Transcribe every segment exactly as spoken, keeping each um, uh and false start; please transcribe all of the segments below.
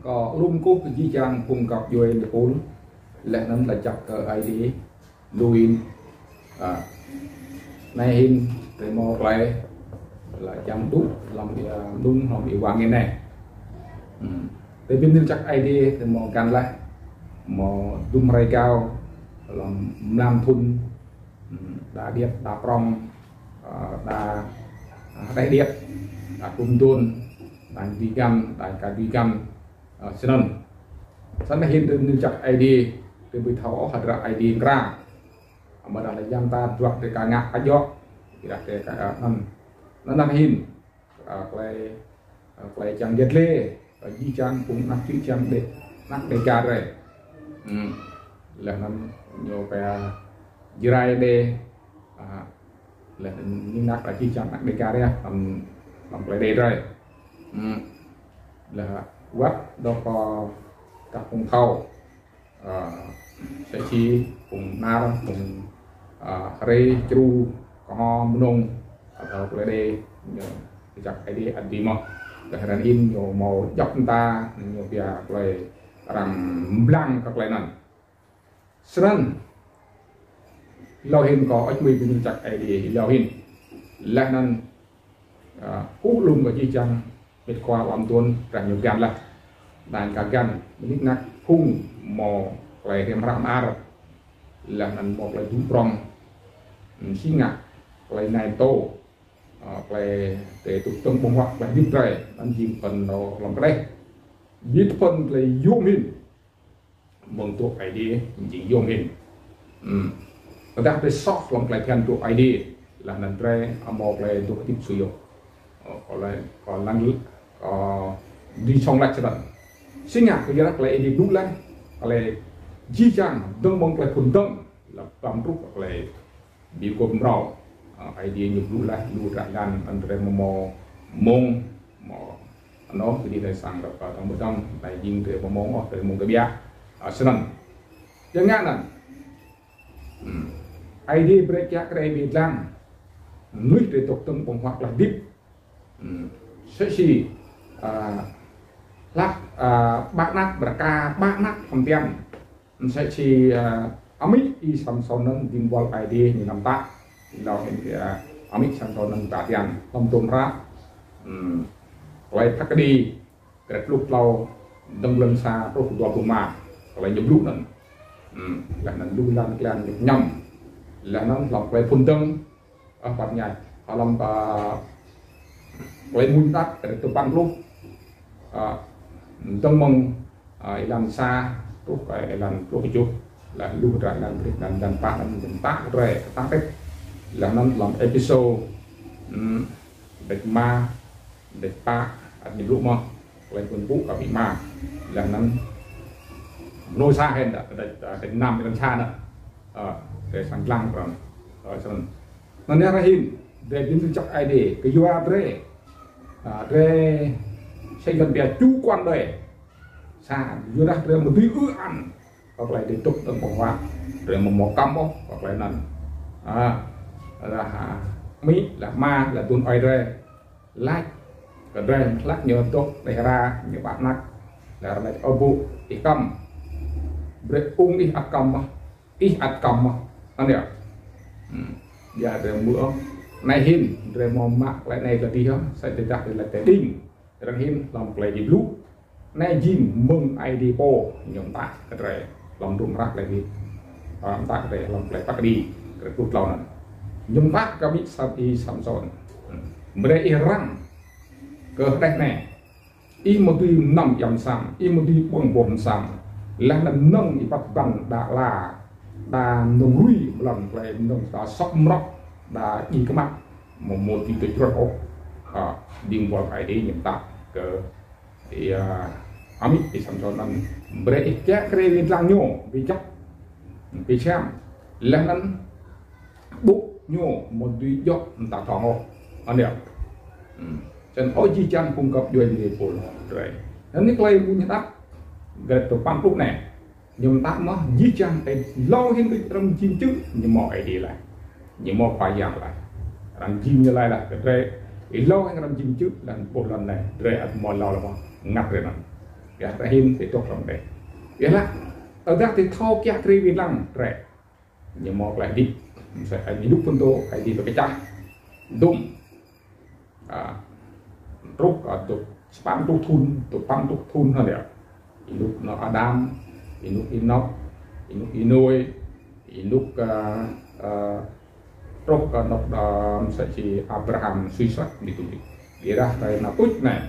Kơ lŭm kơ jih jang phung găp djuê ñu pul, leh anăn lač jăk kơ Aê Diê, lu hĭn. A, anei hĭn, drei mâo klei, lač jăk tŭ, hlăm, a, mnŭng, hlăm êwa angĭn anei. Hmm. Drei bi mni lač jăk Aê Diê, drei mâo găn leh, mâo dŭm hruê êgao, hlăm mlam thŭn, hmm, đa điêt, đa prŏng, a, đa, a, đa điêt, đa kŭm dŭn, đa bi găn, đa ka bi găn, a, snăn. Snăn hĭn drei bi mni lač jăk Aê Diê, drei bi thâo ôh hdră Aê Diê mkra. Amâodah lač jăk ta duah drei ka ngă ka djŏ, ƀiădah drei ka, a, anăn. Anăn hĭn, a, klei, a, klei čiăng yăl dliê, a, jih jang phung anak čư̆ čhiăng đe, anak Dega drei. Hmm. Leh anăn ñu pia Jrai đe, a, leh anăn ñu anak, a, jih jang anak Dega drei, hlăm, hlăm klei đe drei. Hmm. Leh wăt dôk, a, kơ phung thâo, a, msĕ si phung Nar, phung, a, Hre, Čru, K'ho, Mnông, atơ klei đe, ñu, lač jăk Aê Diê ăt dưi mơh. Leh anăn hĭn ñu mâo djăp mta, ñu pia klei arăng mblang kơ klei anăn. Snăn, êlâo hĭn kâo ăt mĭn bi mni lač jăk Aê Diê, êlâo hĭn. Leh anăn, a, kơ lŭm kơ jih jang, mĭt khua hlăm tuôn, drei ñu găn leh. Đa ka găn, mnik nak phung mâo klei hriăm hră mơar. Leh anăn mâo klei dŭ prŏng. Hmm, si ngă, klei anei tơ, a, klei drei tŭ tơ̆ng ƀơ̆ng huă klei hdĭp drei, anăn jing phŭn nô hlăm kđeh. Jing phŭn klei yuôm hĭn. Mơ̆ng tŭ Aê Diê, jing yuôm hĭn. Hmm. Tơdah drei soh hlăm klei bhiăn tŭ Aê Diê, leh anăn drei amâo klei dôk hdĭp sui yơh. Ơ, kâo lač, kâo lăng, ơ, dưi sŏng lač snăn. Si ngă kyuadah klei Aê Diê blŭ leh, klei jih jang, dơ̆ng mơ̆ng klei phŭn dơ̆ng, leh anăn truh klei bi mguôp mrâo. A, Aê Diê ñu blŭ leh, lu hdră lăn, anăn drei mâo mông, mâo, anôk, kơ dih drei săng dôk, a, dơ̆ng mơ̆ng dơ̆ng, anei jing drei mâo mông, ôh, drei mông kơ ƀiă. A, snăn. Jing ngă anăn. Hmm. Aê Diê brei kiă kriê bi dlăng. Mnuih drei tŭ tơ̆ng ƀơ̆ng huă klei hdĭp. Hmm. Msĕ si, a, hlăk, a, ƀă anak, ƀră ka ƀă anak hlăm tian. Msĕ si, a, amĭ Y-Samsôn anăn dĭng buăl Aê Diê ñu nao mtă. Êlâo hĭn, a, amĭ Y-Samsôn anăn mtă tian. Hlăm hdruôm hră, hmm, Klei Phat Kđi, kdrêč pluh tlâo, dơ̆ng mơ̆ng sa truh dua pluh êma. Klei ñu blŭ anăn. Hmm, leh anăn lu êlan klei ñu kñăm. Leh anăn hlăm klei phŭn dơ̆ng, a, păt ñai. Hlăm, a, Klei Mmuñ Mtăk, kdrêč dua păn pluh, a, dơ̆ng mơ̆ng, a, êlan sa truh kơ êlan pluh kjuh. Leh lu hdră êlan brei, êlan, êlan pă, êlan mtă drei, kơ ta tĭt. Leh anăn hlăm Êphêsô, hmm, kdrêč êma, kdrêč pă, ăt ñu blŭ mơh. Klei Mmuñ Mtăk kdrêč êma. Leh anăn mrô sa hĭn dah, kdrêč, a, kdrêč năm êlan sa dah. A, drei srăng dlăng kơ anăn. A, snăn. Anăn yơh hĭn, drei bi mni lač jăk Aê Diê, kyua drei, a, drei sĭt găn ƀiă čŭ kuăn drei. Sa, kyuadah drei amâo dưi ư ăn kơ klei drei tŭ tơ̆ng ƀơ̆ng huă, drei amâo mâo kăm ôh kơ klei anăn. A, leh, a, amĭ, leh ama, leh dŭn ơi drei. Lač kơ drei, lač ñu dôk đeh ra, ñu ƀă anak. Leh lač ơ ƀuh, ih kăm. Brei ung ih ăt kăm mơh. Ih ăt kăm mơh. Anăn yơh. Hmm. Ƀiădah drei mâo ôh. Anei hĭn, drei mâo mă klei anei kơ dih yơh, sa tơdah drei lač tơding. Arăng hĭn hlăm klei ñu blŭ. Anei jing mơ̆ng Aê Diê pô ñu mtă kơ drei hlăm hdruôm hră klei bi, a, mtă kơ drei hlăm Klei Phat Kđi, kdrêč pluh tlâo anăn. Ñu mtă kơ amĭ Y-Samsôn. Hmm. Brei ih răng kơ hđeh anei. Ih amâo dưi mnăm yăm msăm, ih amâo dưi ƀơ̆ng boh msăm. Leh anăn mnơ̆ng ih păt băn đa ala, đa mnơ̆ng rui, ƀlăn klei mnơ̆ng đa sŏk mrŏk, đa djiê kmăk, amâo mâo dưi tŭ čruh ôh. A, dĭng buăl Aê Diê ñu mtă kơ, ya, amĭ Y-Samsôn anăn. Brei ih kiă kriê bi dlăng ñu, bi jăk, bi čăm. Leh anăn ƀuh ñu amâo dưi djŏ mta tŏng ôh. Anăn yơh. Hmm. Snăn ơ jih jang phung găp djuê drei pô drei. Anăn anei Klei Mmuñ Hđăp, kdrêč dua păn pluh anei. Ñu mtă mơh jih jang, êlâo hĭn kơ arăng jing čư̆, ñu mâo Aê Diê leh. Ñu mâo Khua Yang leh. Arăng jing ñu leh leh kơ drei. Êlâo hĭn arăng jing čư̆, leh boh lăn anei, drei ăt mâo êlâo leh mơh, ngă drei anăn. Ƀiădah drei hĭn ti dôk hlăm drei. Ƀiădah tơdah drei thâo kiă kriê bi dlăng drei, ñu mâo klei hdĭp. Msĕ Aê Diê ênuk phŭn dô, Aê Diê bi kčah dŭm. A, truh, a, dôk sa păn pluh thŭn, dôk păn pluh thŭn hŏ lĕ. Ênuk nŏ Ađam, ênuk Y-Nôk, ênuk Y-Nôê, ênuk, a, a, truh kơ anôk, a, msĕ si Abraham, sui srăk bi tui. Ƀiădah klei nao tuč anei,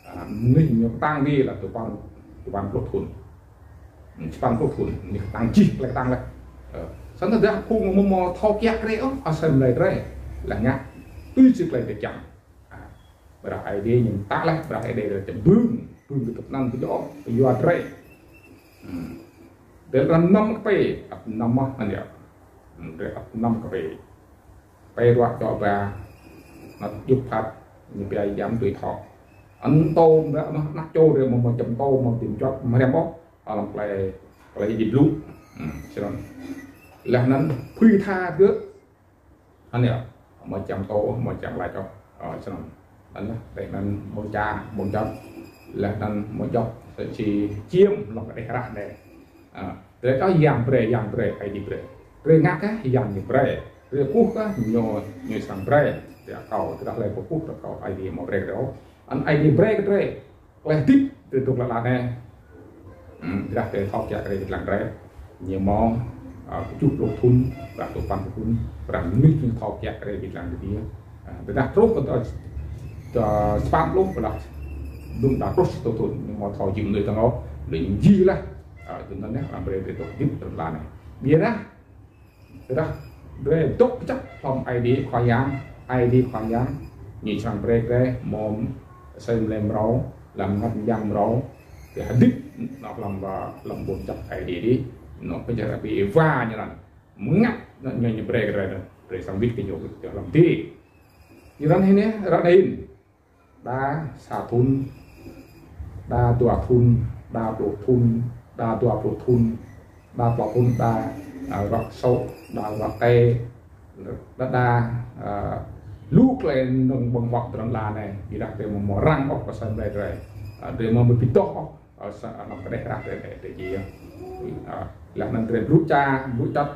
a, mnuih ñu ktang dih lač dua păn, dua păn pluh thŭn. Hmm, sa păn pluh thŭn, mnuih ktang jih klei ktang leh. Ơ, snăn tơdah phung amâo mâo thâo kiă kriê ôh, asei mlei drei leh ngă tui si klei drei čiăng. A, ƀiădah Aê Diê ñu mtă leh, ƀiădah Aê Diê lač bưng, bưng kơ tŭk anăn kơ djŏ, kyua drei. Hmm. Drei arăng năm kpei, ăt năm mơh, anăn yơh. Hmm, drei ăt năm kpei. Kpei ruă čŏ ba, năt djŭp phat, ñu pia yăm tui thŏ. Anăn tô, mă, mă, anak čô drei mâo, mâo čăm tô, mâo tim čuăt, mâo hriăm ôh, hlăm klei, klei Aê Diê blŭ. Hmm, snăn. Leh anăn phưi tha gơ̆, anăn yơh, mâo čăm tô, mâo čăm lač ôh. Ơ, snăn. Anăn yơh, leh anăn mâo ča, mâo čăm. Leh anăn mâo djŏ, si čiêm, hlăm kđeh hră anei. A, drei kơ yang brei, yang brei, Aê Diê brei. Drei ngă kơ yang ñu brei. Drei kkuh kơ ñu, ñu srăng brei. Drei akâo, tơdah hlei pô kkuh, drei akâo Aê Diê mâo brei drei ôh. Anăn Aê Diê brei kơ drei klei hdĭp, drei dôk lăn ala anei. Hmm, tơdah drei thâo kiă kriê bi dlăng drei, ñu mâo, a, kjuh pluh thŭn, ƀiădah dua păn pluh thŭn, ƀiădah mnuih ñu thâo kiă kriê bi dlăng drei. A, tơdah truh kơ, kơ sa păn pluh, ƀiădah dŭm đa truh sa thŭn, ñu mâo thâo jing mnuih dơ̆ng ôh, leh jih leh. A, tui anăn yơh, arăng brei drei dôk hdĭp ti lăn ala anei. Ƀiădah, tơdah drei dôk kjăp hlăm Aê Diê Khua Yang, Aê Diê Khua Yang, ñu srăng brei drei mâo asei mlei mrâo, hlăm mngăt myang mrâo, drei hdĭp nŏ hlăm, a, hlăm ƀuôn jăk Aê Diê dih, nŏ kơ jăk Aê Diê wa ñu anăn. Mngăt nŏ ñu, ñu brei drei anăn, drei srăng wĭt kơ ñu, wĭt kơ hlăm adiê. Ñu anăn hĭn yơh, ară anei hĭn. Đa sa thŭn, đa dua thŭn, đa pluh thŭn, đa dua pluh thŭn, đa pluh thŭn, đa, a, ruă ksŭ, đa ruă ktê, đa, đa, a, lu klei nŏng ƀơ̆ng huă ti lăn ala anei, ƀiădah drei amâo mâo răng ôh kơ asei mlei drei. A, drei amâo mâo bi doh ôh, a, sa, a, hlăm kđeh hră drei, drei, drei djiê. A, leh anăn drei blŭ ča, blŭ čăt,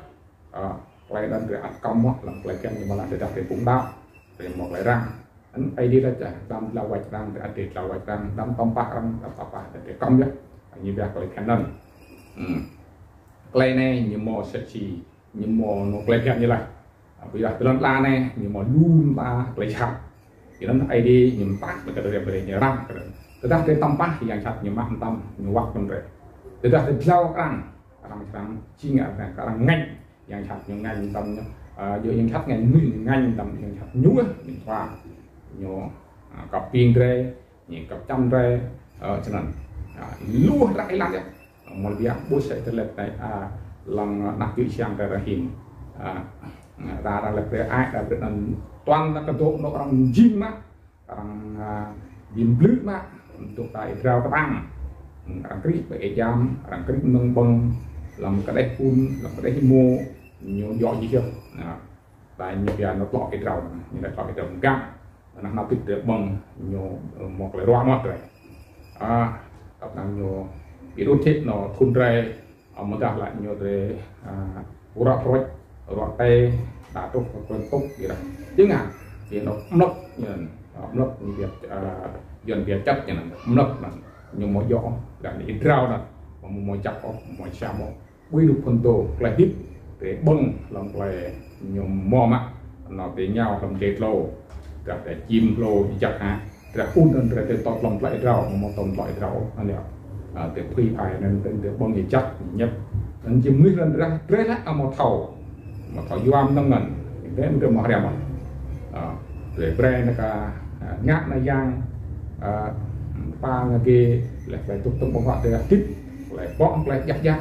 A, klei anăn drei ăt kăm mơh, hlăm klei bhiăn ñu mâo lač tơdah drei phung đăo, drei mâo klei răng. Anăn Aê Diê lač, a, đăm dlao wač arăng, drei ăt dlao wač arăng, đăm tăm pah arăng, đăm tăm pah, drei kăm yơh. Ñu pia klei bhiăn anăn. Hmm. Klei anei ñu mâo msĕ si, ñu mâo nŏ klei bhiăn ñu lač. A, ƀiădah ti lăn ala anei, ñu mâo lu mta klei jhat. Ti anăn Aê Diê ñu mtă kơ drei brei ñu răng kơ drei. Tơdah drei tăm pah, yang jhat ñu mă mtam, ñu wăt kơ drei. Tơdah drei dlao arăng, arăng srăng, jing arăng, arăng ngêñ. Yang jhat ñu ngêñ mtam ñu, a, djŏ yang jhat ngêñ mnuih ñu ngêñ mtam yang jhat ñu, ñu thua. Ñu, a, kăp ping drei, ñu kăp čăm drei, a, snăn. A, lu hră êlan yơh. Mâo biă ƀuh sa internet anei, a, hlăm anak čô siăng drei arăng hĭn. A, a, arăng leh drei ai, drei anăn tuan leh kơ dôk nŏ arăng jing mă. Arăng, a, bi mblư̆ mă, dôk ti êa drao ktang. Arăng krih ƀơi êa djam, arăng krih mnơ̆ng ƀơ̆ng, hlăm kđeh phŭn, hlăm kđeh êmô, ñu djŏ jih yơh. Na, ti ñu pia nŏ tlŏ êa drao, ñu lač tlŏ êa drao mgang. Anăn nao tĭt drei ƀơ̆ng, ñu, ơ, mâo klei ruă mơh drei. A, tăp năng ñu, bi đŭt thĭt nŏ thŭn drei, Amâodah lač ñu drei, a, ruă proč, ruă tê, đa truh kơ klei tŭk, ƀiădah. Jing ngă, jing nŏ mlăk, ñu, a, mlăk, ñu biăt, a, yuăn biăt čăt, ñu năn, mlăk năn, ñu mâo djŏ, dah êa drao năn, mâo, mâo jăk ôh, mâo siam ôh. Ƀuh lu phŭn dô, klei hdĭp, drei ƀơ̆ng, hlăm klei ñu mâo mă, nŏ drei êngao hlăm drei tlâo. Drei, drei čĭm tlâo, jăk hă. Drei ŭn anăn drei, drei tŏ hlăm tlŏ êa drao, amâo mâo tŏ tlŏ êa drao, anăn yơh. A, drei phưi phai anăn, drei, drei ƀơ̆ng jăk, ñĕp. Anăn jing mnuih anăn drei, drei leh amâo thâo. Amâo thâo yua mnơ̆ng anăn. Drei, drei amâo hriăm ôh. A, drei brei nao kơ, a, ngă nao yang, a, pa ngă gê, leh klei tŭk tŭk ƀơ̆ng huă drei hdĭp, klei ƀơ̆ng, klei jăk jăk,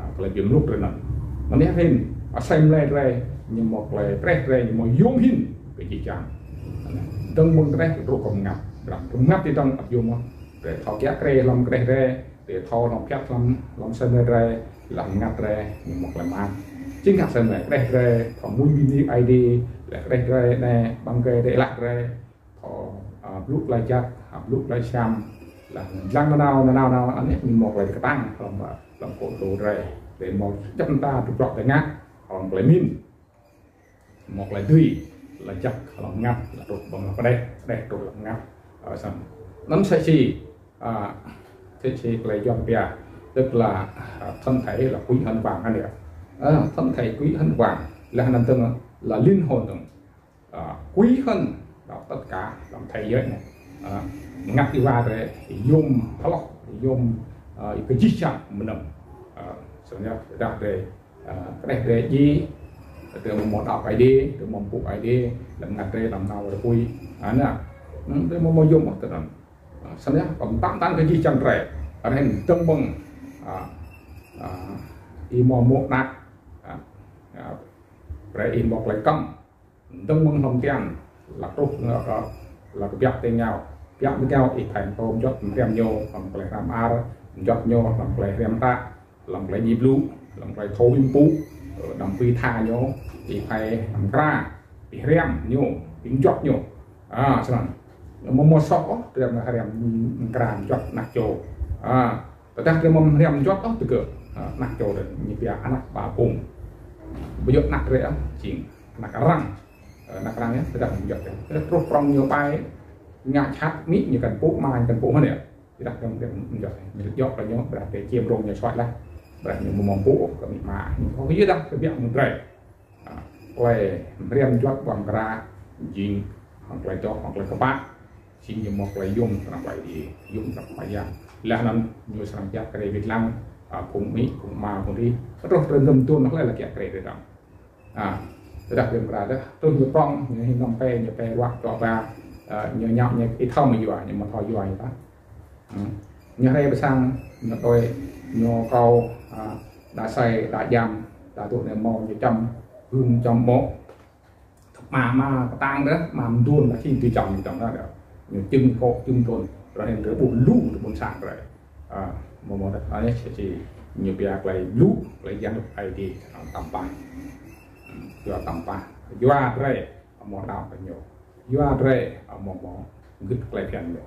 a, klei bi mluk drei anăn. Anei hĭn, asei mlei drei, ñu mâo klei kreh drei, ñu mâo yuôm hĭn, kơ jih jang. Dơ̆ng mơ̆ng kđeh, rŭ kơ mngăt. Drei mngăt ti dơ̆ng ăt yuôm mơh. Drei thâo kiă kriê hlăm kđeh drei, drei thâo hlăm phat hlăm, hlăm asei mlei drei, hlăm mngăt drei, ñu mâo klei mă. Jing ngă asei mlei kđeh drei, thâo mmuñ bi mni Aê Diê, leh kđeh drei anei, ƀăng êgei drei, êlah drei, thâo, a, blŭ klei jăk, a, blŭ klei siam, Lah dlăng nanao, nanao, nanao, anei ñu mâo klei ktang, hlăm, hlăm kơ đru drei. Drei mâo jăk mta dôk drŏ tơ ngă, hlăm klei mĭn. Mâo klei dưi, lač jăk hlăm mngăt, lač truh ƀơ̆ng hlăm kđeh, kđeh truh hlăm mngăt. Ơ, snăn. Anăn msĕ si, ơ, msĕ si klei Yuăn pia, tức là, ơ, thân thể là quỹ hơn vàng anăn yơh. Ơ, thân thể quỹ hơn vàng, leh anăn dơ̆ng là linh hồn dơ̆ng. Ơ, quý hơn đó tất cả hlăm thế giới anei. Ơ, mngăt êwa drei, yuôm hloh, yuôm, ơ, kơ jih jang mnơ̆ng. Ơ, snăn yơh, dah drei, ơ, kđeh drei djiê, drei amâo mâo đăo Aê Diê, drei amâo mpŭ Aê Diê, hlăm mngăt drei, hlăm nao drei pui. Ơ, anăn. Hmm, drei amâo mâo yuôm ôh tơ anăn. Ơ, snăn yơh, kơ mtam mtam kơ jih jang drei. Arăng hĭn dơ̆ng mơ̆ng, ơ, ơ, ih mâo mô̆ anak. Ơ, ơ, brei ih mâo klei kăm. Dơ̆ng mơ̆ng hlăm tian, lač truh, ơ, ơ, lač kbiă ti êngao. Kbiă ti êngao ih thâo mjăt hriăm ñu, hlăm klei hriăm ar, mjăt ñu, hlăm klei hriăm hră, hlăm klei bi blŭ, hlăm klei thâo bi mpŭ, ơ, đăm bi tha ñu, ih thâo mkra, ih hriăm ñu, ih mjăt ñu. Ơ, snăn. Amâo mâo soh ôh, hriăm, hriăm mkra mjăt anak čô. Ơ, tơdah drei amâo hriăm mjăt ôh tơgơ̆, ơ, anak čô drei, ñu pia anak ba phung. Ƀu djŏ anak drei ôh, jing anak arăng. Ơ, anak arăng yơh, tơdah mjăt yơh. Tơdah truh prŏng ñu ƀai, ngă jhat, amĭ ñu kăn pŭ, ama ñu kăn pŭ mơh yơh. Tơdah drei amâo hriăm mjăt, ñu djŏ kơ ñu, brei drei čiêm rông ñu suaih leh. Brei ñu amâo mâo pŭ kơ amĭ ama ñu. Ơ, yơh dah kbiă mơ̆ng drei. Ơ, klei hriăm mjăt ƀăng kra, jing, hŏng klei čŏk, hŏng klei kpă. Jing ñu mâo klei yuôm srăng klei djiê, yuôm srăng klei yang. Leh anăn ñu srăng jăk kơ drei wĭt lăng, ơ, phung amĭ, phung ama, phung dih. Truh drei dơ̆ng mduôn hlei lač kiă kriê drei dơ̆ng. Ơ, tơdah drei mkra dah, truh ñu prŏng, ñu hing năm pe, ñu pe ruă, čuă ba, ơ, ñu ñăp ñu ih thâo mă yua, ñu amâo thâo yua ñu ta. Hmm. Ñu hriê bi sang, ñu tui, ñu kâo, ơ, đa asei, đa jam, đa tŭ ñu mâo, ñu čăm, hưn čăm mô̆. Thâo mă, mă ktang dah, mă mduôn dah, si ti čăm, ti čăm dah. Ñu čưng kŏ, čưng tŭn, drei hĭn drei ƀuh lu, ti ƀuôn sang drei. Ơ, mâo mâo dah, anei si, si, ñu pia klei blŭ, klei yang Aê Diê, ơ, tăm pah. Hmm, yua tăm pah. Yua drei, amâo đăo kơ ñu. Yua drei, amâo mâo gưt klei bhiăn ñu.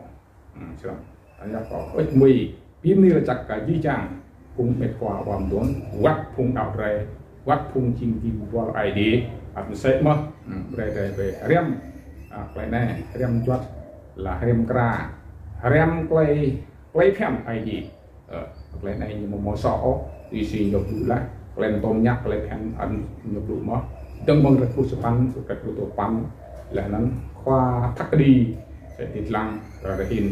Hmm, snăn. Anei kâo hơêč hmưi bi mni lač jăk kơ jih jang phung mĭt khua wa mduôn, wăt phung đăo drei, wăt phung jing dĭng buăl Aê Diê, ăt msĕ mơh, hmm, brei drei bi hriăm, ơ, klei anei, hriăm mjăt, lač hriăm mkra, hriăm klei, klei bhiăn Aê Diê. Ơ, klei anei ñu amâo mâo soh ôh, tui si ñu blŭ leh, klei mtô mñă, klei bhiăn anăn ñu blŭ mơh. Dơ̆ng mơ̆ng kdrêč pluh sa păn, kdrêč pluh dua păn, leh anăn khua Thăk Kđi, msĕ ti dlăng, drei hĭn,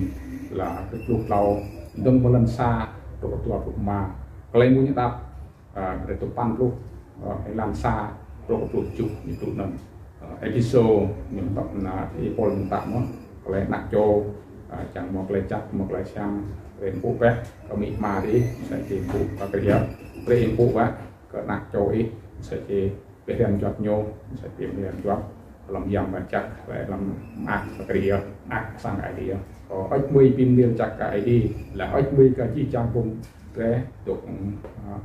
lač kdrêč pluh tlâo, dơ̆ng mơ̆ng êlan sa, truh kơ dua pluh êma. Klei Mmuñ Hđăp, ơ, kdrêč dua păn pluh, ơ, êlan sa, truh kơ pluh kjuh, ñu blŭ anăn. Ơ, Êphêsô, ñu mtă na, Y-Pôl ñu mtă mơh, klei anak čô, ơ, čiăng mâo klei jăk, mâo klei siam, brei mpŭ bĕ, kơ amĭ ama dih, msĕ si mpŭ kơ Krist yơh, brei mpŭ bĕ, kơ anak čô ih, msĕ si bi hriăm mjăt ñu, msĕ si bi hriăm mjăt, hlăm yang mngăt jăk, hlăm mơak kơ Krist yơh, mơak sang Aê Diê yơh. Kâo hơêč hmưi bi mni lač jăk kơ Aê Diê, lač hơêč hmưi kơ jih jang phung drei dôk, ơ,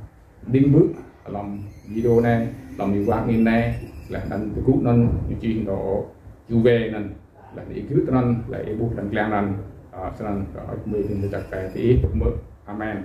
dĭng bư̆ hlăm video anei, hlăm êwa angĭn anei, leh anăn ti gŭ anăn ñu čih dŏ Juve anăn, leh anăn ih gưt anăn, leh ih ƀuh hlăm klang anăn, ơ, snăn, kâo hơêč hmưi bi mni lač jăk kơ diih, dôk mơ̆. Amen.